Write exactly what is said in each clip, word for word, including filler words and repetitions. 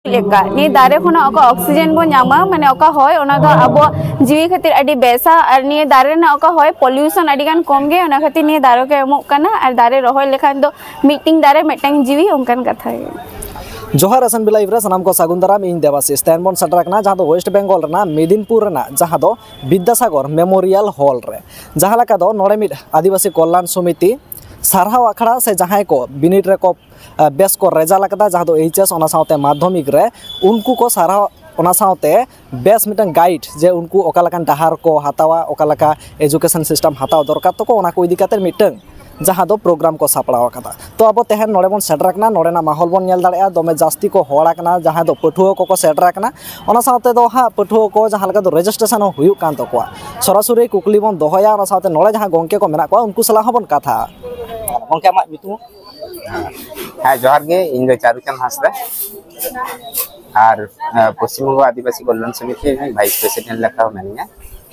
ᱞᱮᱠᱟ ᱱᱤᱭᱟᱹ ᱫᱟᱨᱮ ᱠᱷᱚᱱᱟᱜ ᱚᱠᱟ ᱚᱠᱥᱤᱡᱮᱱ ᱵᱚᱱ ᱧᱟᱢᱟ, ᱢᱟᱱᱮ ᱚᱠᱟ ᱦᱚᱭ, ᱚᱱᱟ ᱫᱚ ᱟᱵᱚᱣᱟᱜ ᱡᱤᱣᱤ ᱠᱷᱟᱹᱛᱤᱨ ᱟᱹᱰᱤ ᱵᱮᱥᱟ᱾ ᱟᱨ ᱱᱤᱭᱟᱹ ᱫᱟᱨᱮ ᱨᱮᱱᱟᱜ ᱚᱠᱟ ᱦᱚᱭ ᱯᱚᱞᱤᱭᱩᱥᱚᱱ ᱟᱹᱰᱤ ᱜᱟᱱ ᱠᱚᱢ ᱜᱮ, ᱚᱱᱟ ᱠᱷᱟᱹᱛᱤᱨ ᱱᱤᱭᱟᱹ ᱫᱟᱨᱮ ᱠᱚ ᱮᱢᱚᱜ ᱠᱟᱱᱟ᱾ ᱟᱨ ᱫᱟᱨᱮ ᱨᱚᱦᱚᱭ ᱞᱮᱠᱷᱟᱱ ᱫᱚ ᱢᱤᱫᱴᱤᱝ ᱫᱟᱨᱮ ᱢᱤᱫᱴᱟᱝ ᱡᱤᱣᱤ, ᱚᱱᱠᱟᱱ ᱠᱟᱛᱷᱟ ᱜᱮ᱾ ᱡᱚᱦᱟᱨ ᱮᱥ ᱮᱱ ᱵᱤ ᱞᱟᱭᱤᱵᱷ ᱨᱮ ᱥᱟᱱᱟᱢ ᱠᱚ ᱥᱟᱹᱜᱩᱱ ᱫᱟᱨᱟᱢ᱾ ᱤᱧ ᱫᱮᱵᱟᱥᱤᱥ᱾ ᱛᱮᱦᱮᱧ ᱵᱚᱱ ᱥᱮᱴᱮᱨ ᱟᱠᱟᱱᱟ ᱡᱟᱦᱟᱸ ᱫᱚ ᱳᱭᱮᱥᱴ ᱵᱮᱝᱜᱚᱞ ᱨᱮᱱᱟᱜ ᱢᱮᱫᱤᱱᱯᱩᱨ ᱨᱮᱱᱟᱜ ᱡᱟᱦᱟᱸ ᱫᱚ ᱵᱤᱫᱽᱫᱟᱥᱟᱜᱚᱨ ᱢᱮᱢᱳᱨᱤᱭᱟᱞ ᱦᱚᱞ ᱨᱮ᱾ ᱡᱟᱦᱟᱸ ᱞᱮᱠᱟ ᱫᱚ ᱱᱚᱰᱮ ᱢᱤᱫ ᱟᱹᱫᱤᱵᱟᱹᱥᱤ ᱠᱚᱞᱞᱟᱱ ᱥᱚᱢᱤᱛᱤ ᱥᱟᱨᱦᱟᱣ ᱟᱠᱷᱲᱟ ᱥᱮ ᱡᱟᱦᱟᱸᱭ ᱠᱚ ᱵᱤᱱᱤᱰ ᱨᱮᱠᱚ ᱵᱮᱥ ᱠᱚ ᱨᱮᱡᱟᱞᱴ ᱟᱠᱟᱫᱟ, ᱡᱟᱦᱟᱸ ᱫᱚ ᱮᱭᱤᱪ ᱮᱥ, ᱚᱱᱟ ᱥᱟᱶᱛᱮ ᱢᱟᱫᱽᱫᱷᱚᱢᱤᱠ ᱨᱮ, ᱩᱱᱠᱩ ᱠᱚ ᱥᱟᱨᱦᱟᱣ᱾ ᱚᱱᱟ ᱥᱟᱶᱛᱮ ᱵᱮᱥ ᱢᱤᱫᱴᱟᱝ ᱜᱟᱭᱤᱰ, ᱡᱮ ᱩᱱᱠᱩ ᱚᱠᱟ ᱞᱮᱠᱟᱱ ᱰᱟᱦᱟᱨ ᱠᱚ ᱦᱟᱛᱟᱣᱟ, ᱚᱠᱟ ᱞᱮᱠᱟ ᱮᱡᱩᱠᱮᱥᱚᱱ ᱥᱤᱥᱴᱮᱢ ᱦᱟᱛᱟᱣ ᱫᱚᱨᱠᱟᱨ ᱛᱟᱠᱚ, ᱚᱱᱟ ᱠᱚ ᱤᱫᱤ ᱠᱟᱛᱮ ᱢᱤᱫᱴᱟᱝ ᱡᱟᱦᱟᱸ ᱫᱚ ᱯᱨᱳᱜᱨᱟᱢ ᱠᱚ ᱥᱟᱯᱲᱟᱣ ᱟᱠᱟᱫᱟ᱾ ᱛᱚ, ᱟᱵᱚ ᱛᱮᱦᱮᱧ ᱱᱚᱰᱮ ᱵᱚᱱ ᱥᱮᱴᱮᱨ ᱟᱠᱟᱱᱟ, ᱱᱚᱰᱮᱱᱟᱜ ᱢᱟᱦᱚᱞ ᱵᱚᱱ ᱧᱮᱞ ᱫᱟᱲᱮᱭᱟᱜᱼᱟ, ᱫᱚᱢᱮ ᱡᱟᱹᱥᱛᱤ ᱠᱚ ᱦᱚᱲ ᱟᱠᱟᱱᱟ, ᱡᱟᱦᱟᱸᱭ ᱫᱚ ᱯᱟᱹᱴᱷᱩᱣᱟᱹ ᱠᱚᱠᱚ ᱥᱮᱴᱮᱨ ᱟᱠᱟᱱᱟ᱾ ᱚᱱᱟ ᱥᱟᱶᱛᱮ ᱫᱚ ᱦᱟᱸᱜ ᱯᱟᱹᱴᱷᱩᱣᱟᱹ ᱠᱚ ᱡᱟᱦᱟᱸ ᱞᱮᱠᱟ ᱫᱚ ᱨᱮᱡᱤᱥᱴᱨᱮᱥᱚᱱ ᱦᱚᱸ ᱦᱩᱭᱩᱜ ᱠᱟᱱ ᱛᱟᱠᱚᱣᱟ᱾ ᱥᱚᱨᱟᱥᱚᱨᱤ ᱠᱩᱠᱞᱤ ᱵᱚᱱ ᱫᱚᱦᱚᱭᱟ, ᱚᱱᱟ ᱥᱟᱶᱛᱮ ᱱᱚᱰᱮ ᱡᱟᱦᱟᱸ ᱜᱚᱢᱠᱮ ᱠᱚ ᱢᱮᱱᱟᱜ ᱠᱚᱣᱟ, ᱩᱱᱠᱩ ᱥᱟᱞᱟᱜ ᱦᱚᱸᱵᱚᱱ ᱠᱟᱛᱷᱟᱜᱼᱟ᱾ ᱜᱚᱢᱠᱮ, ᱟᱢᱟᱜ ᱧᱩᱛᱩᱢ? ᱦᱮᱸ, ᱡᱚᱦᱟᱨ ᱜᱮ, ᱤᱧ ᱫᱚ ᱪᱟᱨᱩᱪᱟᱸᱫᱽ ᱦᱟᱸᱥᱫᱟ᱾ ᱟᱨ, ᱟᱸ, ᱯᱚᱥᱪᱤᱢ ᱵᱚᱝᱜᱚ ᱟᱹᱫᱤᱵᱟᱹᱥᱤ ᱠᱚᱞᱞᱟᱱ ᱥᱚᱢᱤᱛᱤ ᱨᱤᱱᱤᱡ ᱵᱷᱟᱭᱤᱥ ᱯᱨᱮᱥᱤᱰᱮᱱᱴ ᱞᱮᱠᱟ ᱦᱚᱸ ᱢᱮᱱᱟᱹᱧᱟ᱾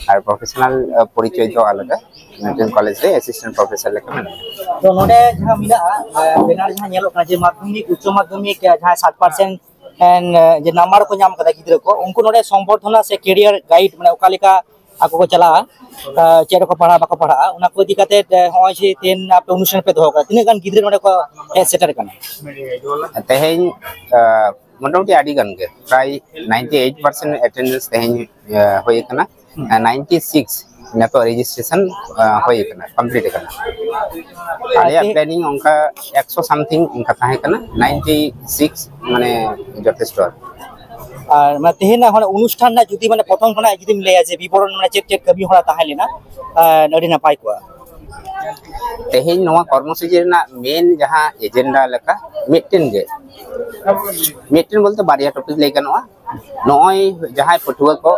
ᱟᱨ ᱯᱨᱚᱯᱷᱮᱥᱚᱱᱟᱞ, ᱟᱸ, ᱯᱚᱨᱤᱪᱚᱭ ᱫᱚ ᱟᱞᱟᱫᱟ, ᱢᱤᱫᱴᱮᱱ ᱠᱚᱞᱮᱡᱽ ᱨᱮ ᱮᱥᱤᱥᱴᱮᱱᱴ ᱯᱨᱚᱯᱷᱮᱥᱚᱨ ᱞᱮᱠᱟ ᱢᱮᱱᱟᱹᱧᱟ᱾ ᱛᱚ, ᱱᱚᱰᱮ ᱡᱟᱦᱟᱸ ᱢᱮᱱᱟᱜᱼᱟ, ᱟᱸ, ᱵᱮᱱᱟᱨ ᱡᱟᱦᱟᱸ ᱧᱮᱞᱚᱜ ᱠᱟᱱᱟ ᱡᱮ ᱢᱟᱫᱽᱫᱷᱚᱢᱤᱠ, ᱩᱪᱪᱚ ᱢᱟᱫᱽᱫᱷᱚᱢᱤᱠ, ᱟᱸ, ᱡᱟᱦᱟᱸ ᱥᱟᱛ ᱯᱟᱨᱥᱮᱱᱴ ᱮᱱ, ᱟᱸ, ᱡᱮ ᱱᱟᱢᱵᱟᱨ ᱠᱚ ᱧᱟᱢ ᱠᱟᱫᱟ ᱜᱤᱫᱽᱨᱟᱹ ᱠᱚ, ᱩᱱᱠᱩ ᱱᱚᱰᱮ ᱥᱚᱢᱵᱚᱨᱫᱷᱚᱱᱟ ᱥᱮ ᱠᱮᱨᱤᱭᱟᱨ ᱜᱟᱭᱤᱰ, ᱢᱟᱱᱮ ᱚᱠᱟ ᱞᱮᱠᱟ ᱟᱠᱚ ᱠᱚ ᱪᱟᱞᱟᱜᱼᱟ, ᱟᱸ, ᱪᱮᱫ ᱨᱮᱠᱚ ᱯᱟᱲᱦᱟᱜᱼᱟ, ᱵᱟᱠᱚ ᱯᱟᱲᱦᱟᱜᱼᱟ, ᱚᱱᱟ ᱠᱚ ᱤᱫᱤ ᱠᱟᱛᱮ, ᱟᱸ, ᱱᱚᱜᱼᱚᱭ ᱡᱮ ᱛᱮᱦᱮᱧ ᱟᱯᱮ ᱚᱱᱩᱥᱴᱷᱟᱱ ᱯᱮ ᱫᱚᱦᱚ ᱠᱟᱫᱟ, ᱛᱤᱱᱟᱹᱜ ᱜᱟᱱ ᱜᱤᱫᱽᱨᱟᱹ ᱱᱚᱰᱮ ᱠᱚ ᱦᱮᱡ ᱥᱮᱴᱮᱨ ᱠᱟᱱᱟ? ᱛᱮᱦᱮᱧ, ᱟᱸ, ᱢᱚᱴᱟᱢᱩᱴᱤ ᱟᱹᱰᱤ ᱜᱟᱱ ᱜᱮ, ᱯᱨᱟᱭ ᱱᱟᱭᱤᱱᱴᱤ ᱮᱭᱤᱴ ᱯᱟᱨᱥᱮᱱᱴ ᱮᱴᱮᱱᱰᱮᱱᱥ ᱛᱮᱦᱮᱧ, ᱟᱸ, ᱦᱩᱭ ᱟᱠᱟᱱᱟ᱾ ᱦᱩᱸ᱾ ᱟᱨ ᱱᱟᱭᱤᱱᱴᱤ ᱥᱤᱠᱥ ᱱᱤᱛᱚᱜ ᱨᱮᱡᱤᱥᱴᱨᱮᱥᱚᱱ, ᱟᱸ, ᱦᱩᱭ ᱟᱠᱟᱱᱟ, ᱠᱚᱢᱯᱞᱤᱴ ᱟᱠᱟᱱᱟ᱾ ᱟᱞᱮᱭᱟᱜ ᱟᱪᱪᱷᱟ᱾ ᱯᱞᱮᱱᱤᱝ ᱚᱱᱠᱟ ᱮᱠᱥᱚ ᱥᱟᱢᱛᱷᱤᱝ ᱚᱱᱠᱟ ᱛᱟᱦᱮᱸ ᱠᱟᱱᱟ, ᱱᱟᱭᱤᱱᱴᱤ ᱥᱤᱠᱥ ᱢᱟᱱᱮ ᱡᱚᱛᱷᱮᱥᱴᱚ᱾ ᱟᱨ ᱢᱟᱱᱮ ᱛᱮᱦᱮᱧᱟᱜ ᱚᱱᱟ ᱚᱱᱩᱥᱴᱷᱟᱱ ᱨᱮᱱᱟᱜ ᱡᱩᱫᱤ ᱢᱟᱱᱮ ᱯᱨᱚᱛᱷᱚᱢ ᱠᱷᱚᱱᱟᱜ ᱡᱩᱫᱤᱢ ᱞᱟᱹᱭᱟ ᱡᱮ ᱵᱤᱵᱚᱨᱚᱱ ᱢᱟᱱᱮ ᱪᱮᱫ ᱪᱮᱫ ᱠᱟᱹᱢᱤ ᱦᱚᱨᱟ ᱛᱟᱦᱮᱸ ᱞᱮᱱᱟ, ᱟᱨ ᱟᱹᱰᱤ ᱱᱟᱯᱟᱭ ᱠᱚᱜᱼᱟ᱾ ᱛᱮᱦᱮᱧ ᱱᱚᱣᱟ ᱠᱚᱨᱢᱚᱥᱩᱪᱤ ᱨᱮᱱᱟᱜ ᱢᱮᱱ ᱡᱟᱦᱟᱸ ᱮᱡᱮᱱᱰᱟ ᱞᱮᱠᱟ ᱢᱤᱫᱴᱮᱱ ᱜᱮ, ᱢᱤᱫᱴᱮᱱ ᱵᱚᱞᱛᱮ ᱵᱟᱨᱭᱟ ᱴᱚᱯᱤᱠ ᱞᱟᱹᱭ ᱜᱟᱱᱚᱜᱼᱟ᱾ ᱱᱚᱜᱼᱚᱭ ᱡᱟᱦᱟᱸᱭ ᱯᱟᱹᱴᱷᱩᱣᱟᱹ ᱠᱚ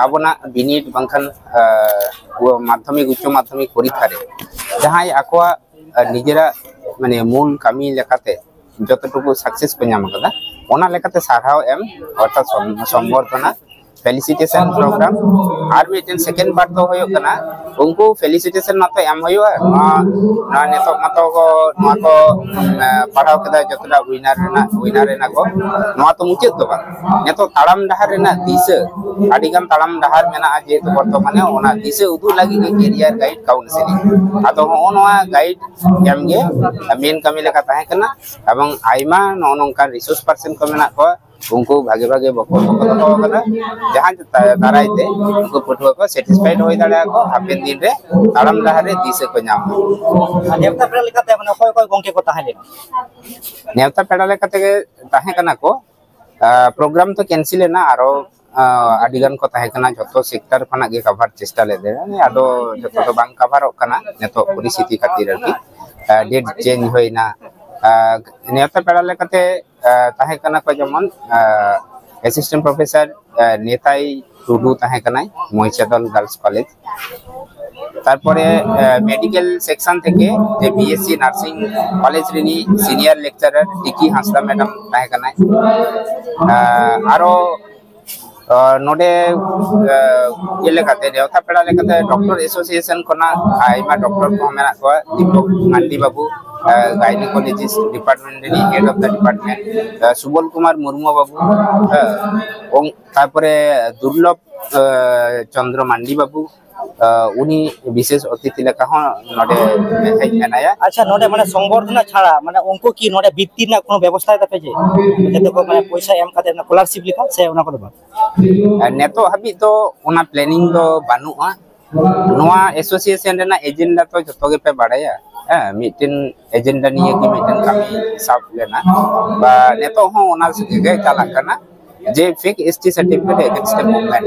ᱟᱵᱚᱱᱟᱜ ᱵᱤᱱᱤᱰ ᱵᱟᱝᱠᱷᱟᱱ, ᱟᱸ, ᱢᱟᱫᱽᱫᱷᱚᱢᱤᱠ, ᱩᱪᱪᱚ ᱢᱟᱫᱽᱫᱷᱚᱢᱤᱠ ᱯᱚᱨᱤᱠᱠᱷᱟ ᱨᱮ ᱡᱟᱦᱟᱸᱭ ᱟᱠᱚᱣᱟᱜ, ᱟᱸ, ᱱᱤᱡᱮᱨᱟᱜ ᱢᱟᱱᱮ ᱢᱩᱞ ᱠᱟᱹᱢᱤ ᱞᱮᱠᱟᱛᱮ ᱡᱚᱛᱚᱴᱩᱠᱩ ᱥᱟᱠᱥᱮᱥ ᱠᱚ ᱧᱟᱢ ᱟᱠᱟᱫᱟ, ᱚᱱᱟ ᱞᱮᱠᱟᱛᱮ ᱥᱟᱨᱦᱟᱣ ᱮᱢ, ᱚᱨᱛᱷᱟᱛ ᱥᱚᱢ-, ᱥᱚᱢᱵᱚᱨᱫᱷᱚᱱᱟ ᱯᱷᱮᱞᱤᱥᱤᱴᱮᱥᱚᱱ ᱯᱨᱳᱜᱨᱟᱢ᱾ ᱟᱨ ᱢᱤᱫᱴᱮᱱ ᱥᱮᱠᱮᱱᱰ ᱯᱟᱨᱴ ᱫᱚ ᱦᱩᱭᱩᱜ ᱠᱟᱱᱟ, ᱩᱱᱠᱩ ᱯᱷᱮᱞᱤᱥᱤᱴᱮᱥᱚᱱ ᱢᱟᱛᱚ ᱮᱢ ᱦᱩᱭᱩᱜᱼᱟ, ᱱᱚᱣᱟ ᱱᱚᱣᱟ ᱱᱤᱛᱚᱜ ᱢᱟᱛᱚ ᱠᱚ ᱱᱚᱣᱟ ᱠᱚ ᱮ, ᱯᱟᱲᱦᱟᱣ ᱠᱮᱫᱟ ᱡᱚᱛᱚᱴᱟ ᱩᱭᱱᱟᱨ ᱨᱮᱱᱟᱜ ᱩᱭᱱᱟᱨ ᱮᱱᱟ ᱠᱚ᱾ ᱱᱚᱣᱟ ᱛᱚ ᱢᱩᱪᱟᱹᱫ ᱫᱚ ᱵᱟᱝ, ᱱᱤᱛᱚᱜ ᱛᱟᱲᱟᱢ ᱰᱟᱦᱟᱨ ᱨᱮᱱᱟᱜ ᱫᱤᱥᱟᱹ, ᱟᱹᱰᱤ ᱜᱟᱱ ᱛᱟᱲᱟᱢ ᱰᱟᱦᱟᱨ ᱢᱮᱱᱟᱜᱼᱟ, ᱡᱮᱦᱮᱛᱩ ᱵᱚᱨᱛᱚᱢᱟᱱᱮ ᱚᱱᱟ ᱫᱤᱥᱟᱹ ᱩᱫᱩᱜ ᱞᱟᱹᱜᱤᱫ ᱜᱮ ᱠᱮᱨᱤᱭᱟᱨ ᱜᱟᱭᱤᱰ ᱠᱟᱣᱩᱱᱥᱮᱞᱤᱝ᱾ ᱟᱫᱚ ᱦᱚᱸᱜᱼᱚ ᱱᱚᱣᱟ ᱜᱟᱭᱤᱰ ᱮᱢ ᱜᱮ ᱢᱮᱱ ᱠᱟᱹᱢᱤ ᱞᱮᱠᱟ ᱛᱟᱦᱮᱸ ᱠᱟᱱᱟ, ᱮᱵᱚᱝ ᱟᱭᱢᱟ ᱱᱚᱜᱼᱚ ᱱᱚᱝᱠᱟᱱ ᱨᱤᱥᱳᱨᱥ ᱯᱟᱨᱥᱚᱱ ᱠᱚ ᱢᱮᱱᱟᱜ ᱠᱚᱣᱟ, ᱩᱱᱠᱩ ᱵᱷᱟᱜᱮ ᱵᱷᱟᱜᱮ ᱵᱚᱠᱛᱚᱵᱵᱚ ᱠᱚ ᱫᱚᱦᱚ ᱟᱠᱟᱫᱟ, ᱡᱟᱦᱟᱸ ᱫᱟᱨᱟᱭ ᱛᱮ ᱩᱱᱠᱩ ᱯᱟᱹᱴᱷᱩᱣᱟᱹ ᱠᱚ ᱥᱮᱴᱤᱥᱯᱷᱟᱭᱤᱰ ᱦᱩᱭ ᱫᱟᱲᱮᱭᱟᱜᱼᱟ ᱠᱚ, ᱦᱟᱯᱮᱱ ᱫᱤᱱ ᱨᱮ ᱛᱟᱲᱟᱢ ᱰᱟᱦᱟᱨ ᱨᱮ ᱫᱤᱥᱟᱹ ᱠᱚ ᱧᱟᱢᱟ᱾ ᱟᱨ ᱱᱮᱣᱛᱟ ᱯᱮᱲᱟ ᱞᱮᱠᱟᱛᱮ ᱢᱟᱱᱮ ᱚᱠᱚᱭ ᱚᱠᱚᱭ ᱜᱚᱢᱠᱮ ᱠᱚ ᱛᱟᱦᱮᱸ ᱞᱮᱱᱟ? ᱱᱮᱣᱛᱟ ᱯᱮᱲᱟ ᱞᱮᱠᱟᱛᱮ ᱛᱟᱦᱮᱸ ᱠᱟᱱᱟ ᱠᱚ, ᱯᱨᱳᱜᱨᱟᱢ ᱫᱚ ᱠᱮᱱᱥᱮᱞ ᱮᱱᱟ, ᱟᱨᱚ ᱟᱹᱰᱤ ᱜᱟᱱ ᱠᱚ ᱛᱟᱦᱮᱸ ᱠᱟᱱᱟ, ᱡᱷᱚᱛᱚ ᱥᱮᱠᱴᱟᱨ ᱠᱷᱚᱱᱟᱜ ᱜᱮ ᱠᱟᱵᱷᱟᱨ ᱪᱮᱥᱴᱟ ᱞᱮᱫ ᱞᱮ, ᱟᱫᱚ ᱡᱷᱚᱛᱚ ᱫᱚ ᱵᱟᱝ ᱠᱟᱵᱷᱟᱨᱚᱜ ᱠᱟᱱᱟ ᱱᱤᱛᱚᱜ ᱯᱚᱨᱤᱥᱛᱷᱤᱛᱤ ᱠᱷᱟᱹᱛᱤᱨ ᱟᱨᱠᱤ᱾ ᱰᱮᱴ ᱪᱮᱧᱡᱽ ᱦᱩᱭᱱᱟ᱾ ᱱᱮᱣᱛᱟ ᱯᱮᱲᱟ ᱞᱮᱠᱟᱛᱮ ᱛᱟᱦᱮᱸ ᱠᱟᱱᱟ ᱠᱚ ᱡᱮᱢᱚᱱ ᱮᱥᱤᱥᱴᱮᱱᱴ ᱯᱨᱚᱯᱷᱮᱥᱚᱨ ᱱᱮᱛᱟᱭ ᱴᱩᱰᱩ ᱛᱟᱦᱮᱸ ᱠᱟᱱᱟᱭ, ᱢᱚᱦᱤᱥᱟᱫᱚᱞ ᱜᱟᱨᱞᱥ ᱠᱚᱞᱮᱡᱽ᱾ ᱛᱟᱨᱯᱚᱨᱮ ᱢᱮᱰᱤᱠᱮᱞ ᱥᱮᱠᱥᱚᱱ ᱛᱷᱮᱠᱮ ᱡᱮ ᱵᱤᱮᱥᱥᱤ ᱱᱟᱨᱥᱤᱝ ᱠᱚᱞᱮᱡᱽ ᱨᱤᱱᱤᱡ ᱥᱤᱱᱤᱭᱟᱨ ᱞᱮᱠᱪᱟᱨᱟᱨ ᱴᱤᱠᱤ ᱦᱟᱸᱥᱫᱟ ᱢᱮᱰᱟᱢ ᱛᱟᱦᱮᱸ ᱠᱟᱱᱟᱭ᱾ ᱟᱨᱚ ᱱᱚᱰᱮ ᱤᱭᱟᱹ ᱞᱮᱠᱟᱛᱮ, ᱱᱮᱣᱛᱟ ᱯᱮᱲᱟ ᱞᱮᱠᱟᱛᱮ ᱰᱚᱠᱴᱚᱨ ᱮᱥᱳᱥᱤᱭᱮᱥᱚᱱ ᱠᱷᱚᱱᱟᱜ ᱟᱭᱢᱟ ᱰᱚᱠᱴᱚᱨ ᱠᱚᱦᱚᱸ ᱢᱮᱱᱟᱜ ᱠᱚᱣᱟ᱾ ᱫᱤᱯᱚᱠ ᱢᱟᱱᱰᱤ ᱵᱟᱵᱩ, ᱜᱟᱭᱱᱤᱠᱳᱞᱚᱡᱤᱥᱴ ᱰᱤᱯᱟᱨᱴᱢᱮᱱᱴ ᱨᱤᱱᱤᱡ head of the department, Subol Kumar Murmu ᱵᱟᱵᱩ, ᱛᱟᱨᱯᱚᱨᱮ ᱫᱩᱨᱞᱚᱵᱷ ᱪᱚᱱᱫᱨᱚ ᱢᱟᱱᱰᱤ ᱵᱟᱵᱩ, ᱩᱱᱤ ᱵᱤᱥᱮᱥ ᱚᱛᱤᱛᱷᱤ ᱞᱮᱠᱟ ᱦᱚᱸ ᱱᱚᱰᱮ ᱦᱮᱡ ᱢᱮᱱᱟᱭᱟ᱾ ᱟᱪᱪᱷᱟ, ᱱᱚᱰᱮ ᱢᱟᱱᱮ ᱥᱚᱝᱵᱚᱨᱫᱷᱚᱱᱟ ᱪᱷᱟᱲᱟ ᱢᱟᱱᱮ ᱩᱱᱠᱩ ᱠᱤ ᱱᱚᱰᱮ ᱵᱤᱛᱛᱤ ᱨᱮᱱᱟᱜ ᱠᱳᱱᱳ ᱵᱮᱵᱚᱥᱛᱷᱟ ᱛᱟᱯᱮ ᱡᱮ ᱡᱟᱛᱮ ᱠᱚ ᱢᱟᱱᱮ ᱯᱚᱭᱥᱟ ᱮᱢ ᱠᱟᱛᱮ ᱥᱠᱚᱞᱟᱨᱥᱤᱯ ᱞᱮᱠᱟ ᱥᱮ ᱚᱱᱟ ᱠᱚᱫᱚ ᱵᱟᱝ? ᱱᱤᱛᱚᱜ ᱦᱟᱹᱵᱤᱡ ᱫᱚ ᱚᱱᱟ ᱯᱞᱮᱱᱤᱝ ᱫᱚ ᱵᱟᱹᱱᱩᱜᱼᱟ᱾ ᱱᱚᱣᱟ ᱮᱥᱳᱥᱤᱭᱮᱥᱚᱱ ᱨᱮᱱᱟᱜ ᱮᱡᱮᱱᱰᱟ ᱛᱚ ᱡᱚᱛᱚ ᱜᱮᱯᱮ ᱵᱟᱲᱟᱭᱟ᱾ ᱦᱮᱸ, ᱢᱤᱫᱴᱮᱱ ᱮᱡᱮᱱᱰᱟ ᱱᱤᱭᱮ ᱜᱮ ᱢᱤᱫᱴᱮᱱ ᱠᱟᱹᱢᱤ ᱥᱟᱵ ᱞᱮᱱᱟ, ᱵᱟ ᱱᱤᱛᱚᱜ ᱦᱚᱸ ᱚᱱᱟ ᱜᱮ ᱪᱟᱞᱟᱜ ᱠᱟᱱᱟ, ᱡᱮ ᱯᱷᱮᱠ ᱮᱥᱴᱤ ᱥᱟᱨᱴᱤᱯᱷᱤᱠᱮᱴ ᱮᱜᱮᱱᱥᱴ ᱮ ᱢᱩᱵᱷᱢᱮᱱᱴ᱾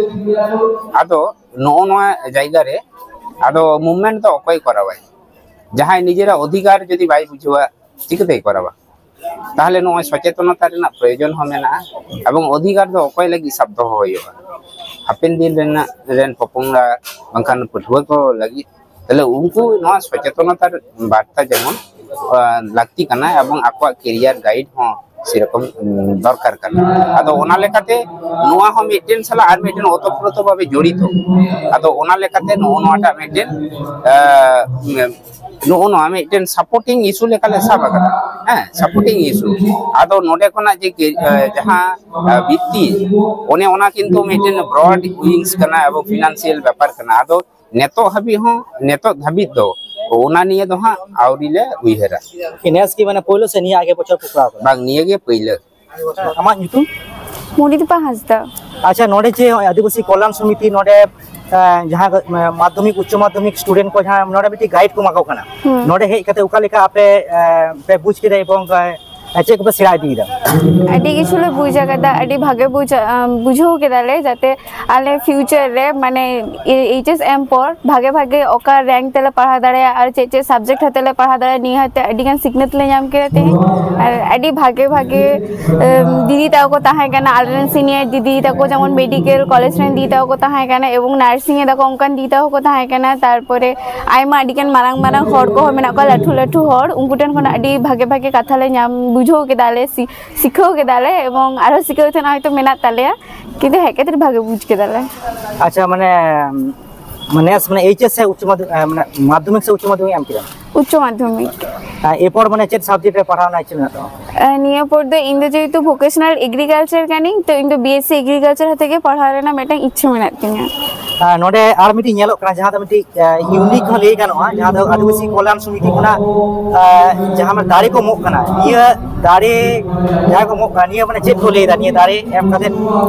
ᱟᱫᱚ ᱱᱚᱜᱼᱚ ᱱᱚᱣᱟ ᱡᱟᱭᱜᱟ ᱨᱮ ᱟᱫᱚ ᱢᱩᱵᱷᱢᱮᱱᱴ ᱫᱚ ᱚᱠᱚᱭ ᱠᱚᱨᱟᱣᱟᱭ? ᱡᱟᱦᱟᱸᱭ ᱱᱤᱡᱮᱨᱟᱜ ᱚᱫᱷᱤᱠᱟᱨ ᱡᱩᱫᱤ ᱵᱟᱭ ᱵᱩᱡᱷᱟᱹᱣᱟ, ᱪᱤᱠᱟᱹᱛᱮᱭ ᱠᱚᱨᱟᱣᱟ? ᱛᱟᱦᱚᱞᱮ ᱱᱚᱜᱼᱚᱭ ᱥᱚᱪᱮᱛᱚᱱᱚᱛᱟ ᱨᱮᱱᱟᱜ ᱯᱨᱚᱭᱳᱡᱚᱱ ᱦᱚᱸ ᱢᱮᱱᱟᱜᱼᱟ, ᱮᱵᱚᱝ ᱚᱫᱷᱤᱠᱟᱨ ᱫᱚ ᱚᱠᱚᱭ ᱞᱟᱹᱜᱤᱫ ᱥᱟᱵ ᱫᱚᱦᱚ ᱦᱩᱭᱩᱜᱼᱟ? ᱦᱟᱯᱮᱱ ᱫᱤᱱ ᱨᱮᱱᱟᱜ ᱨᱮᱱ ᱯᱚᱯᱚᱝᱲᱟ ᱵᱟᱝᱠᱷᱟᱱ ᱯᱟᱹᱴᱷᱩᱣᱟᱹ ᱠᱚ ᱞᱟᱹᱜᱤᱫ᱾ ᱛᱟᱦᱚᱞᱮ ᱩᱱᱠᱩ ᱱᱚᱣᱟ ᱥᱚᱪᱮᱛᱚᱱᱚᱛᱟ ᱵᱟᱨᱛᱟ ᱡᱮᱢᱚᱱ ᱞᱟᱹᱠᱛᱤ ᱠᱟᱱᱟ, ᱮᱵᱚᱝ ᱟᱠᱚᱣᱟᱜ ᱠᱮᱨᱤᱭᱟᱨ ᱜᱟᱭᱤᱰ ᱦᱚᱸ ᱥᱮᱨᱚᱠᱚᱢ ᱫᱚᱨᱠᱟᱨ ᱠᱟᱱᱟ᱾ ᱟᱫᱚ ᱚᱱᱟ ᱞᱮᱠᱟᱛᱮ ᱱᱚᱣᱟ ᱦᱚᱸ ᱢᱤᱫᱴᱮᱱ ᱥᱟᱞᱟᱜ ᱟᱨ ᱢᱤᱫᱴᱮᱱ ᱚᱛᱚᱯᱨᱚᱛᱚ ᱵᱷᱟᱵᱮ ᱡᱚᱲᱤᱛᱚ᱾ ᱟᱫᱚ ᱚᱱᱟ ᱞᱮᱠᱟᱛᱮ ᱱᱚᱜᱼᱚ ᱱᱚᱣᱟᱴᱟᱜ ᱢᱤᱫᱴᱮᱱ ᱟᱸ, ᱱᱚᱜᱼᱚ ᱱᱚᱣᱟ ᱢᱤᱫᱴᱮᱱ ᱥᱟᱯᱳᱨᱴᱤᱝ ᱤᱥᱩ ᱞᱮᱠᱟᱞᱮ ᱥᱟᱵ ᱟᱠᱟᱫᱟ᱾ ᱦᱮᱸ, ᱥᱟᱯᱳᱨᱴᱤᱝ ᱤᱥᱩ᱾ ᱟᱫᱚ ᱱᱚᱰᱮ ᱠᱷᱚᱱᱟᱜ ᱡᱮ ᱠᱮ- ᱟᱸ, ᱡᱟᱦᱟᱸ ᱟᱸ, ᱵᱤᱛᱛᱤ, ᱚᱱᱮ ᱚᱱᱟ ᱠᱤᱱᱛᱩ ᱢᱤᱫᱴᱮᱱ ᱵᱨᱚᱰ ᱩᱭᱤᱝᱥ ᱠᱟᱱᱟ ᱮᱵᱚᱝ ᱯᱷᱤᱱᱟᱱᱥᱤᱭᱟᱞ ᱵᱮᱯᱟᱨ ᱠᱟᱱᱟ᱾ ᱟᱫᱚ ᱱᱤᱛᱚᱜ ᱦᱟᱹᱵᱤᱡ ᱦᱚᱸ, ᱱᱤᱛᱚᱜ ᱫᱷᱟᱹᱵᱤᱡ ᱫᱚ ᱚᱱᱟ ᱱᱤᱭᱮ ᱫᱚ ᱦᱟᱸᱜ ᱟᱹᱣᱨᱤ ᱞᱮ ᱩᱭᱦᱟᱹᱨᱟ᱾ ᱱᱮᱥ ᱜᱮ ᱢᱟᱱᱮ ᱯᱳᱭᱞᱳ ᱥᱮ ᱱᱤᱭᱟᱹ ᱟᱜᱮ ᱵᱚᱪᱷᱚᱨ ᱠᱚ ᱠᱚᱨᱟᱣ ᱠᱟᱫᱟ? ᱵᱟᱝ, ᱱᱤᱭᱟᱹ ᱜᱮ ᱯᱟᱹᱭᱞᱟᱹ᱾ ᱟᱢᱟᱜ ᱧᱩᱛᱩᱢ? ᱢᱚᱱᱤᱫᱤᱯᱟ ᱦᱟᱸᱥᱫᱟ᱾ ᱟᱪᱪᱷᱟ, ᱱᱚᱰᱮ ᱡᱮ ᱟᱹᱫᱤᱵᱟᱹᱥᱤ ᱠᱚᱞᱭᱟᱱ ᱥᱚᱢᱤᱛᱤ ᱱᱚᱰᱮ, ᱟᱸ, ᱡᱟᱦᱟᱸ ᱢᱟᱫᱽᱫᱷᱚᱢᱤᱠ, ᱩᱪᱪᱚ ᱢᱟᱫᱽᱫᱷᱚᱢᱤᱠ ᱥᱴᱩᱰᱮᱱᱴ ᱠᱚ ᱡᱟᱦᱟᱸ ᱱᱚᱰᱮ ᱢᱤᱫᱴᱤᱡ ᱜᱟᱭᱤᱰ ᱠᱚ ᱮᱢᱟ ᱠᱚ ᱠᱟᱱᱟ, ᱦᱩᱸ᱾ ᱱᱚᱰᱮ ᱦᱮᱡ ᱠᱟᱛᱮ ᱚᱠᱟ ᱞᱮᱠᱟ ᱟᱯᱮ, ᱟᱸ, ᱯᱮ ᱵᱩᱡᱽ ᱠᱮᱫᱟ ᱮᱵᱚᱝ, ᱟᱸ, ᱪᱮᱫ ᱠᱚᱯᱮ ᱥᱮᱬᱟ ᱤᱫᱤᱭᱮᱫᱟ? ᱟᱹᱰᱤ ᱠᱤᱪᱷᱩ ᱞᱮ ᱵᱩᱡᱽ ᱟᱠᱟᱫᱟ, ᱟᱹᱰᱤ ᱵᱷᱟᱜᱮ ᱵᱩᱡᱽ, ᱟᱸ, ᱵᱩᱡᱷᱟᱹᱣ ᱠᱮᱫᱟᱞᱮ, ᱡᱟᱛᱮ ᱟᱞᱮ ᱯᱷᱤᱭᱩᱪᱟᱨ ᱨᱮ, ᱢᱟᱱᱮ, ᱮᱭᱤᱪ ᱮᱥ ᱮᱢ ᱯᱚᱨ ᱵᱷᱟᱜᱮ ᱵᱷᱟᱜᱮ ᱚᱠᱟ ᱨᱮᱝᱠ ᱛᱮᱞᱮ ᱯᱟᱲᱦᱟᱣ ᱫᱟᱲᱮᱭᱟᱜᱼᱟ ᱟᱨ ᱪᱮᱫ ᱪᱮᱫ ᱥᱟᱵᱡᱮᱠᱴ ᱦᱚᱛᱮ ᱞᱮ ᱯᱟᱲᱦᱟᱣ ᱫᱟᱲᱮᱭᱟᱜᱼᱟ, ᱱᱤᱭᱟᱹ ᱦᱚᱛᱮ ᱟᱹᱰᱤ ᱜᱟᱱ ᱥᱤᱠᱷᱱᱟᱹᱛ ᱞᱮ ᱧᱟᱢ ᱠᱮᱫᱟ ᱛᱮᱦᱮᱧ᱾ ᱟᱨ ᱟᱹᱰᱤ ᱵᱷᱟᱜᱮ ᱵᱷᱟᱜᱮ, ᱮᱢ, ᱫᱤᱫᱤ ᱛᱟᱠᱚ ᱠᱚ ᱛᱟᱦᱮᱸ ᱠᱟᱱᱟ, ᱟᱞᱮ ᱨᱮᱱ ᱥᱤᱱᱤᱭᱟᱨ ᱫᱤᱫᱤ ᱛᱟᱠᱚ, ᱡᱮᱢᱚᱱ ᱢᱮᱰᱤᱠᱮᱞ ᱠᱚᱞᱮᱡᱽ ᱨᱮᱱ ᱫᱤᱫᱤ ᱛᱟᱠᱚ ᱠᱚ ᱛᱟᱦᱮᱸ ᱠᱟᱱᱟ ᱮᱵᱚᱝ ᱱᱟᱨᱥᱤᱝ ᱮᱫᱟ ᱠᱚ, ᱚᱱᱠᱟᱱ ᱫᱤᱫᱤ ᱛᱟᱠᱚ ᱠᱚ ᱛᱟᱦᱮᱸ ᱠᱟᱱᱟ᱾ ᱛᱟᱨᱯᱚᱨᱮ ᱟᱭᱢᱟ ᱟᱹᱰᱤ ᱜᱟᱱ ᱢᱟᱨᱟᱝ ᱢᱟᱨᱟᱝ ᱦᱚᱲ ᱠᱚᱦᱚᱸ ᱢᱮᱱᱟᱜ ᱠᱚᱣᱟ, ᱞᱟᱹᱴᱷᱩ ᱞᱟᱹᱴᱷᱩ ᱦᱚᱲ, ᱩᱱᱠᱩ ᱴᱷᱮᱱ ᱠᱷᱚᱱᱟᱜ ᱟᱹᱰᱤ ᱵᱷᱟᱜᱮ ᱵᱷᱟᱜᱮ ᱠᱟᱛᱷᱟ ᱞᱮ ᱧᱟᱢ ᱵᱩᱡᱷᱟᱹᱣ ᱠᱮᱫᱟ ᱞᱮ, ᱥᱤ-, ᱥᱤᱠᱷᱟᱹᱣ ᱠᱮᱫᱟ ᱞᱮ ᱮᱵᱚᱝ ᱟᱨᱦᱚᱸ ᱥᱤᱠᱷᱟᱹᱣ ᱛᱮᱱᱟᱜ ᱦᱚᱭᱛᱳ ᱢᱮᱱᱟᱜ ᱛᱟᱞᱮᱭᱟ, ᱠᱤᱱᱛᱩ ᱦᱮᱡ ᱠᱟᱛᱮ ᱵᱷᱟᱜᱮ ᱵᱩᱡᱽ ᱠᱮᱫᱟ ᱞᱮ᱾ ᱟᱪᱪᱷᱟ, ᱢᱟᱱᱮ, ᱢᱟᱱᱮ ᱱᱮᱥ ᱢᱟᱱᱮ ᱮᱭᱤᱪ ᱮᱥ ᱥᱮ ᱩᱪᱪᱚ ᱢᱟᱫᱽᱫᱷᱚᱢᱤᱠ, ᱮ, ᱢᱟᱱᱮ ᱢᱟᱫᱽᱫᱷᱚᱢᱤᱠ ᱥᱮ ᱩᱪᱪᱚ ᱢᱟᱫᱽᱫᱷᱚᱢᱤᱠ ᱮᱢ ᱠᱮᱫᱟ? ᱩᱪᱪᱚ ᱢᱟᱫᱽᱫᱷᱚᱢᱤᱠ᱾ ᱮ, ᱮᱨᱯᱚᱨ ᱢᱟᱱᱮ ᱪᱮᱫ ᱥᱟᱵᱡᱮᱠᱴ ᱨᱮ ᱯᱟᱲᱦᱟᱣ ᱨᱮᱱᱟᱜ ᱤᱪᱪᱷᱟᱹ ᱢᱮᱱᱟᱜ ᱛᱟᱢᱟ? ᱮ, ᱱᱤᱭᱟᱹ ᱯᱚᱨ ᱫᱚ ᱤᱧ ᱫᱚ ᱡᱮᱦᱮᱛᱩ ᱵᱷᱚᱠᱮᱥᱚᱱᱟᱞ ᱮᱜᱽᱨᱤᱠᱟᱞᱪᱟᱨ ᱠᱟᱹᱱᱟᱹᱧ, ᱛᱚ ᱤᱧ ᱫᱚ ᱵᱤ ᱮᱥ ᱥᱤ ᱮᱜᱽᱨᱤᱠᱟᱞᱪᱟᱨ ᱦᱟᱛᱮ ᱜᱮ ᱯᱟᱲᱦᱟᱣ ᱨᱮᱱᱟᱜ ᱢᱤᱫᱴᱟᱝ ᱤᱪᱪᱷᱟᱹ ᱢᱮᱱᱟᱜ ᱛᱤᱧᱟᱹ᱾ ᱟᱨ ᱱᱚᱰᱮ ᱟᱨ ᱢᱤᱫᱴᱤᱡ ᱧᱮᱞᱚᱜ ᱠᱟᱱᱟ, ᱡᱟᱦᱟᱸ ᱫᱚ ᱢᱤᱫᱴᱤᱡ, ᱮ, ᱤᱭᱩᱱᱤᱠ ᱦᱚᱸ ᱞᱟᱹᱭ ᱜᱟᱱᱚᱜᱼᱟ, ᱡᱟᱦᱟᱸ ᱫᱚ ᱟᱹᱫᱤᱵᱟᱹᱥᱤ ᱠᱚᱞᱭᱟᱱ ᱥᱚᱢᱤᱛᱤ ᱠᱷᱚᱱᱟᱜ, ᱮ, ᱡᱟᱦᱟᱸ ᱢᱟᱱᱮ ᱫᱟᱨᱮ ᱠᱚ ᱮᱢᱚᱜ ᱠᱟᱱᱟ, ᱱᱤᱭᱟᱹ ᱫᱟᱨᱮ ᱡᱟᱦᱟᱸ ᱠᱚ ᱮᱢᱚᱜ ᱠᱟᱱᱟ, ᱱᱤᱭᱟᱹ ᱢᱟᱱᱮ ᱪᱮᱫ ᱠᱚ ᱞᱟᱹᱭ ᱮᱫᱟ ᱱᱤᱭᱟᱹ ᱫᱟᱨᱮ ᱮᱢ ᱠᱟᱛᱮ?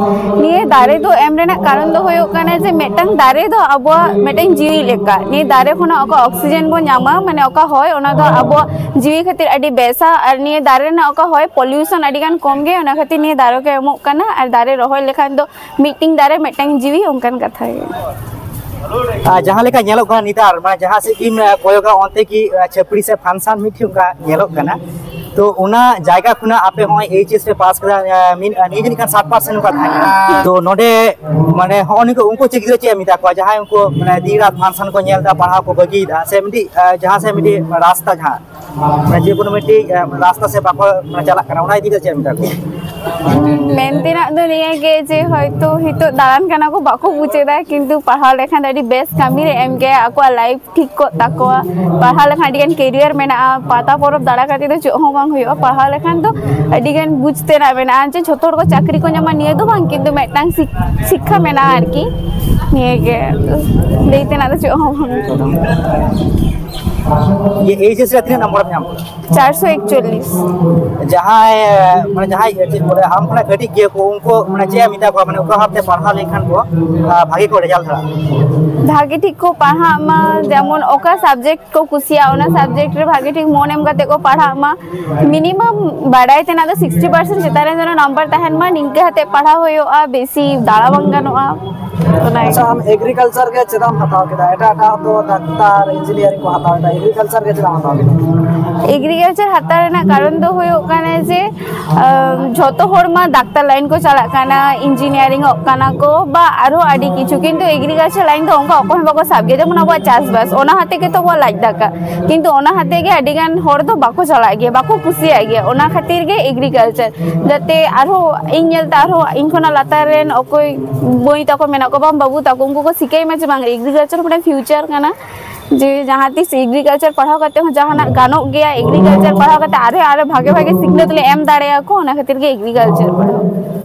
ᱱᱤᱭᱟᱹ ᱫᱟᱨᱮ ᱫᱚ ᱮᱢ ᱨᱮᱱᱟᱜ ᱠᱟᱨᱚᱱ ᱫᱚ ᱦᱩᱭᱩᱜ ᱠᱟᱱᱟ ᱡᱮ ᱢᱤᱫᱴᱟᱝ ᱫᱟᱨᱮ ᱫᱚ ᱟᱵᱚᱣᱟᱜ ᱢᱤᱫᱴᱟᱝ ᱡᱤᱣᱤ ᱞᱮᱠᱟ᱾ ᱱᱤᱭᱟᱹ ᱫᱟᱨᱮ ᱠᱷᱚᱱᱟᱜ ᱚᱠᱟ ᱚᱠᱥᱤᱡᱮᱱ ᱵᱚᱱ ᱧᱟᱢᱟ, ᱢᱟᱱᱮ ᱚᱠᱟ ᱦᱚᱭ, ᱚᱱᱟ ᱫᱚ ᱟᱵᱚᱣᱟᱜ ᱡᱤᱣᱤ ᱠᱷᱟᱹᱛᱤᱨ ᱟᱹᱰᱤ ᱵᱮᱥᱟ᱾ ᱟᱨ ᱱᱤᱭᱟᱹ ᱫᱟᱨᱮ ᱨᱮᱱᱟᱜ ᱚᱠᱟ ᱦᱚᱭ ᱯᱚᱞᱤᱭᱩᱥᱚᱱ ᱟᱹᱰᱤ ᱜᱟᱱ ᱠᱚᱢ ᱜᱮᱭᱟ, ᱚᱱᱟ ᱠᱷᱟᱹᱛᱤᱨ ᱱᱤᱭᱟᱹ ᱫᱟᱨᱮ ᱠᱚ ᱮᱢᱚᱜ ᱠᱟᱱᱟ᱾ ᱟᱨ ᱫᱟᱨᱮ ᱨᱚᱦᱚᱭ ᱞᱮᱠᱷᱟᱱ ᱫᱚ ᱢᱤᱫᱴᱤᱝ ᱫᱟᱨᱮ ᱢᱤᱫᱴᱟᱝ ᱡᱤᱣᱤ, ᱚᱱᱠᱟᱱ ᱠᱟᱛᱷᱟ ᱜᱮ᱾ ᱟᱨ ᱡᱟᱦᱟᱸ ᱞᱮᱠᱟ ᱧᱮᱞᱚᱜ ᱠᱟᱱᱟ ᱱᱮᱛᱟᱨ, ᱢᱟᱱᱮ ᱡᱟᱦᱟᱸ ᱥᱮᱫ ᱜᱮᱢ, ᱮ, ᱠᱚᱭᱚᱜᱟ, ᱚᱱᱛᱮ ᱜᱮ, ᱮ, ᱪᱷᱟᱹᱯᱲᱤ ᱥᱮ ᱯᱷᱟᱱᱥᱟᱱ ᱢᱤᱫᱴᱷᱮᱱ ᱚᱱᱠᱟ ᱧᱮᱞᱚᱜ ᱠᱟᱱᱟ᱾ ᱛᱚ ᱚᱱᱟ ᱡᱟᱭᱜᱟ ᱠᱷᱚᱱᱟᱜ ᱟᱯᱮ ᱦᱚᱸᱜᱼᱚᱭ ᱮᱭᱤᱪ ᱮᱥ ᱯᱮ ᱯᱟᱥ ᱠᱮᱫᱟ, ᱮ, ᱢᱤᱫ, ᱮ, ᱱᱤᱭᱟᱹ ᱡᱟᱹᱱᱤᱡ ᱠᱷᱟᱱ ᱥᱟᱛ ᱯᱟᱨᱥᱮᱱᱴ ᱚᱱᱠᱟ ᱛᱟᱦᱮᱸ ᱠᱟᱱᱟ᱾ ᱛᱚ ᱱᱚᱰᱮ ᱢᱟᱱᱮ ᱦᱚᱸᱜᱼᱚ ᱱᱤᱝᱠᱟᱹ ᱩᱱᱠᱩ ᱪᱮᱫ ᱜᱤᱫᱽᱨᱟᱹ ᱪᱮᱫ ᱮᱢ ᱢᱮᱛᱟ ᱠᱚᱣᱟ, ᱡᱟᱦᱟᱸᱭ ᱩᱱᱠᱩ ᱢᱟᱱᱮ ᱫᱤᱱ ᱨᱟᱛ ᱯᱷᱟᱱᱥᱟᱱ ᱠᱚ ᱧᱮᱞ ᱮᱫᱟ, ᱯᱟᱲᱦᱟᱣ ᱠᱚ ᱵᱟᱹᱜᱤᱭᱮᱫᱟ, ᱥᱮ ᱢᱤᱫᱴᱤᱡ, ᱮ, ᱡᱟᱦᱟᱸ ᱥᱮ ᱢᱤᱫᱴᱤᱡ ᱨᱟᱥᱛᱟ ᱡᱟᱦᱟᱸ ᱢᱟᱱᱮ ᱡᱮ ᱠᱳᱱᱳ ᱢᱤᱫᱴᱤᱡ ᱨᱟᱥᱛᱟ ᱥᱮᱫ ᱵᱟᱠᱚ ᱪᱟᱞᱟᱜ ᱠᱟᱱᱟ, ᱚᱱᱟ ᱤᱫᱤ ᱠᱟᱛᱮ ᱪᱮᱫ ᱮᱢ ᱢᱮᱛᱟ ᱠᱚᱣᱟ? ᱢᱮᱱ ᱛᱮᱱᱟᱜ ᱫᱚ ᱱᱤᱭᱟᱹ ᱜᱮ ᱡᱮ ᱦᱚᱭᱛᱳ ᱱᱤᱛᱚᱜ ᱫᱟᱬᱟᱱ ᱠᱟᱱᱟ ᱠᱚ, ᱵᱟᱠᱚ ᱵᱩᱡ ᱮᱫᱟ, ᱠᱤᱱᱛᱩ ᱯᱟᱲᱦᱟᱣ ᱞᱮᱠᱷᱟᱱ ᱫᱚ ᱟᱹᱰᱤ ᱵᱮᱥ ᱠᱟᱹᱢᱤ ᱨᱮ ᱮᱢ ᱜᱮᱭᱟ, ᱟᱠᱚᱣᱟᱜ ᱞᱟᱭᱤᱯᱷ ᱴᱷᱤᱠ ᱠᱚᱜ ᱛᱟᱠᱚᱣᱟ᱾ ᱯᱟᱲᱦᱟᱣ ᱞᱮᱠᱷᱟᱱ ᱟᱹᱰᱤ ᱜᱟᱱ ᱠᱮᱨᱤᱭᱟᱨ ᱢᱮᱱᱟᱜᱼᱟ, ᱯᱟᱛᱟ ᱯᱚᱨᱚᱵᱽ ᱫᱟᱬᱟ ᱠᱟᱛᱮ ᱫᱚ ᱪᱮᱫ ᱦᱚᱸ ᱵᱟᱝ ᱦᱩᱭᱩᱜᱼᱟ᱾ ᱯᱟᱲᱦᱟᱣ ᱞᱮᱠᱷᱟᱱ ᱫᱚ ᱟᱹᱰᱤ ᱜᱟᱱ ᱵᱩᱡᱽ ᱛᱮᱱᱟᱜ ᱢᱮᱱᱟᱜᱼᱟ, ᱡᱮ ᱡᱷᱚᱛᱚ ᱦᱚᱲ ᱠᱚ ᱪᱟᱹᱠᱨᱤ ᱠᱚ ᱧᱟᱢᱟ ᱱᱤᱭᱟᱹ ᱫᱚ ᱵᱟᱝ, ᱠᱤᱱᱛᱩ ᱢᱤᱫᱴᱟᱝ ᱥᱤᱠ- ᱥᱤᱠᱠᱷᱟ ᱢᱮᱱᱟᱜᱼᱟ ᱟᱨᱠᱤ᱾ ᱱᱤᱭᱟᱹ ᱜᱮ, ᱞᱟᱹᱭ ᱛᱮᱱᱟᱜ ᱫᱚ ᱪᱮᱫ ᱦᱚᱸ ᱵᱟᱝ᱾ ᱤᱭᱟᱹ, ᱮᱭᱤᱪ ᱮᱥ ᱨᱮ ᱛᱤᱱᱟᱹᱜ ᱱᱟᱢᱵᱟᱨ ᱮᱢ ᱧᱟᱢ ᱠᱮᱫᱟ? ᱪᱟᱨᱥᱚ ᱮᱠᱪᱚᱞᱞᱤᱥ᱾ ᱡᱟᱦᱟᱸᱭ, ᱢᱟᱱᱮ ᱡᱟᱦᱟᱸᱭ ᱪᱮᱫ ᱠᱚ ᱞᱟᱹᱭᱟ, ᱟᱢ ᱠᱷᱚᱱᱟᱜ ᱠᱟᱹᱴᱤᱡ ᱜᱮᱭᱟ ᱠᱚ, ᱩᱱᱠᱩ ᱢᱟᱱᱮ ᱪᱮᱫ ᱮᱢ ᱢᱮᱛᱟ ᱠᱚᱣᱟ, ᱢᱟᱱᱮ ᱚᱠᱟ ᱵᱷᱟᱵᱛᱮ ᱯᱟᱲᱦᱟᱣ ᱞᱮᱱᱠᱷᱟᱱ ᱠᱚ ᱟᱨ ᱵᱷᱟᱜᱮ ᱠᱚ ᱨᱮᱡᱟᱞᱴ ᱫᱟᱲᱮᱭᱟᱜᱼᱟ? ᱵᱷᱟᱜᱮ ᱴᱷᱤᱠ ᱠᱚ ᱯᱟᱲᱦᱟᱜ ᱢᱟ, ᱡᱮᱢᱚᱱ ᱚᱠᱟ ᱥᱟᱵᱡᱮᱠᱴ ᱠᱚ ᱠᱩᱥᱤᱭᱟᱜᱼᱟ, ᱚᱱᱟ ᱥᱟᱵᱡᱮᱠᱴ ᱨᱮ ᱵᱷᱟᱜᱮ ᱴᱷᱤᱠ ᱢᱚᱱ ᱮᱢ ᱠᱟᱛᱮ ᱠᱚ ᱯᱟᱲᱦᱟᱜ ᱢᱟ᱾ ᱢᱤᱱᱤᱢᱟᱢ ᱵᱟᱰᱟᱭ ᱛᱮᱱᱟᱜ ᱫᱚ ᱥᱤᱠᱥᱴᱤ ᱯᱟᱨᱥᱮᱱᱴ ᱪᱮᱛᱟᱱ ᱨᱮ ᱡᱮᱱᱚ ᱱᱟᱢᱵᱟᱨ ᱛᱟᱦᱮᱱ ᱢᱟ, ᱱᱤᱝᱠᱟᱹ ᱠᱟᱛᱮ ᱯᱟᱲᱦᱟᱣ ᱦᱩᱭᱩᱜᱼᱟ, ᱵᱮᱥᱤ ᱫᱟᱬᱟ ᱵᱟᱝ ᱜᱟᱱᱚᱜᱼᱟ᱾ ᱚᱱᱟ ᱟᱪᱪᱷᱟ, ᱟᱢ ᱮᱜᱽᱨᱤᱠᱟᱞᱪᱟᱨ ᱜᱮ ᱪᱮᱫᱟᱜ ᱮᱢ ᱦᱟᱛᱟᱣ ᱠᱮᱫᱟ? ᱮᱴᱟᱜ ᱮᱴᱟᱜ ᱫᱚ ᱰᱟᱠᱛᱟᱨ, ᱤᱧᱡᱤᱱᱤᱭᱟᱨᱤᱝ ᱠᱚ ᱦᱟᱛᱟᱣ ᱮᱫᱟ, ᱮᱜᱽᱨᱤᱠᱟᱞᱪᱟᱨ ᱜᱮ ᱪᱮᱫᱟᱜ ᱮᱢ ᱦᱟᱛᱟᱣ ᱠᱮᱫᱟ? ᱮᱜᱽᱨᱤᱠᱟᱞᱪᱟᱨ ᱦᱟᱛᱟᱣ ᱨᱮᱱᱟᱜ ᱠᱟᱨᱚᱱ ᱫᱚ ᱦᱩᱭᱩᱜ ᱠᱟᱱᱟ ᱡᱮ ᱟᱢ, ᱡᱷᱚᱛᱚ ᱦᱚᱲ ᱢᱟ ᱰᱟᱠᱛᱟᱨ ᱞᱟᱭᱤᱱ ᱠᱚ ᱪᱟᱞᱟᱜ ᱠᱟᱱᱟ, ᱤᱧᱡᱤᱱᱤᱭᱟᱨᱤᱝ ᱚᱜ ᱠᱟᱱᱟ ᱠᱚ, ᱵᱟ ᱟᱨᱦᱚᱸ ᱟᱹᱰᱤ ᱠᱤᱪᱷᱩ, ᱠᱤᱱᱛᱩ ᱮᱜᱽᱨᱤᱠᱟᱞᱪᱟᱨ ᱞᱟᱭᱤᱱ ᱫᱚ ᱚᱱᱠᱟ ᱚᱠᱚᱭ ᱦᱚᱸ ᱵᱟᱠᱚ ᱥᱟᱵ ᱜᱮᱭᱟ᱾ ᱡᱮᱢᱚᱱ ᱟᱵᱚᱣᱟᱜ ᱪᱟᱥᱵᱟᱥ, ᱚᱱᱟ ᱦᱟᱛᱮ ᱜᱮᱛᱚ ᱟᱵᱚᱣᱟᱜ ᱞᱟᱡ ᱫᱟᱠᱟ, ᱠᱤᱱᱛᱩ ᱚᱱᱟ ᱦᱟᱛᱮ ᱜᱮ ᱟᱹᱰᱤ ᱜᱟᱱ ᱦᱚᱲ ᱫᱚ ᱵᱟᱠᱚ ᱪᱟᱞᱟᱜ ᱜᱮᱭᱟ, ᱵᱟᱠᱚ ᱠᱩᱥᱤᱭᱟᱜ ᱜᱮᱭᱟ᱾ ᱚᱱᱟ ᱠᱷᱟᱹᱛᱤᱨ ᱜᱮ ᱮᱜᱽᱨᱤᱠᱟᱞᱪᱟᱨ, ᱡᱟᱛᱮ ᱟᱨᱦᱚᱸ ᱤᱧ ᱧᱮᱞᱛᱮ ᱟᱨᱦᱚᱸ ᱤᱧ ᱠᱷᱚᱱᱟᱜ ᱞᱟᱛᱟᱨ ᱨᱮᱱ ᱚᱠᱚᱭ ᱢᱟᱹᱭ ᱛᱟᱠᱚ ᱢᱮᱱᱟᱜ ᱠᱚᱣᱟ, ᱵᱟᱝ ᱵᱟᱹᱵᱩ ᱛᱟᱠᱚ, ᱩᱱᱠᱩ ᱠᱚ ᱥᱤᱠᱟᱹᱭ ᱢᱟ ᱡᱮ ᱵᱟᱝ ᱮᱜᱽᱨᱤᱠᱟᱞᱪᱟᱨ ᱢᱤᱫᱴᱟᱝ ᱯᱷᱤᱭᱩᱪᱟᱨ ᱠᱟᱱᱟ, ᱡᱮ ᱡᱟᱦᱟᱸ ᱛᱤᱥ ᱮᱜᱽᱨᱤᱠᱟᱞᱪᱟᱨ ᱯᱟᱲᱦᱟᱣ ᱠᱟᱛᱮ ᱦᱚᱸ ᱡᱟᱦᱟᱱᱟᱜ ᱜᱟᱱᱚᱜ ᱜᱮᱭᱟ, ᱮᱜᱽᱨᱤᱠᱟᱞᱪᱟᱨ ᱯᱟᱲᱦᱟᱣ ᱠᱟᱛᱮ ᱟᱨᱦᱚᱸ ᱟᱨᱦᱚᱸ ᱵᱷᱟᱜᱮ ᱵᱷᱟᱜᱮ ᱥᱤᱠᱷᱱᱟᱹᱛ ᱞᱮ ᱮᱢ ᱫᱟᱲᱮᱭᱟᱠᱚ, ᱚᱱᱟ ᱠᱷᱟᱹᱛᱤᱨ ᱜᱮ ᱮᱜᱽᱨᱤᱠᱟᱞᱪᱟᱨ ᱯᱟᱲᱦᱟᱣ᱾